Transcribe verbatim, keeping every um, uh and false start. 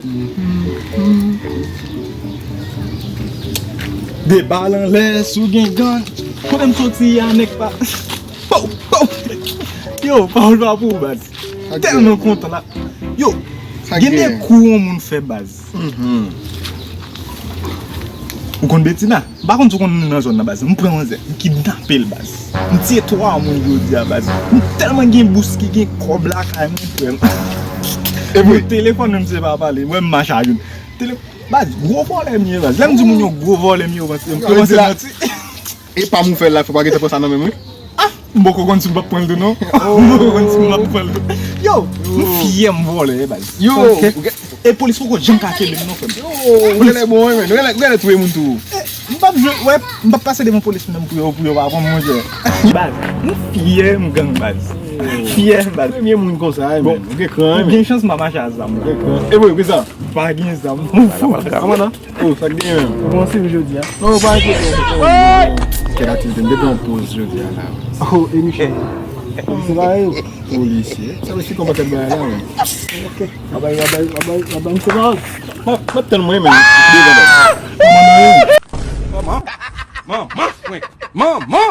De bal anlè, si w gen gang. Kote m soti a, nèg pa. Pow, pow. Yo, pawòl pa pou ou, baz. Tèlman kontan la. Yo, gen de kou yon moun fè, baz. Ou konn Betina? M pa konn si w konn nan zòn nan, baz. M pran manzè, m kidnape l, baz. M tiye twa moun jodi a, baz. M tèlman gen bous ki gen kòb lakay mwen, frè m. Epi telefòn menm se pa pale, mwen m mache ak youn. Tele, baz, gwo vòlè m ye, baz. Lè m di moun yo gwo vòlè m ye, yo panse, yo panse manti. E pa m ou fè l la, fò pa gentan pran sa nan men m, wi. Ah, m poko konn si m p ap pran l tou non. M poko konn si m p ap pran l tou. Yo, m fyè m vòlè, baz. Yo, e polis poko janm ka kenbe m non, frè m. Yo, ou genlè bon, wi, men. Ou genlè, ou genlè touye moun tou. Eh, m p ap jwe, wè, m p ap pase devan polis menm pou yo, pou yo pa pran m, monchè. Baz, m fyè m gang, baz. M fyè, baz. Premye moun konsa, wi, men. Ou gen kran, wi, men. Gen chans m pa mache a zam. Ou gen kran. E bon, ki sa? Pa gen zam. Ou fou. Kòman nan? Oh, sa k genyen menm? Bon, se jodi a. Non, pa enkyete w. Kèl aktivite? M te pran yon poz jodi a la. Oh, e Michel. Polisye pa yo. Polisye. Sa vle si konpa kèl bagay la, men. Ok. Babay, babay, babay, babay, m se pa. M ap tann mwen, men. Devan baz. Manman, manman, mwen. Manman.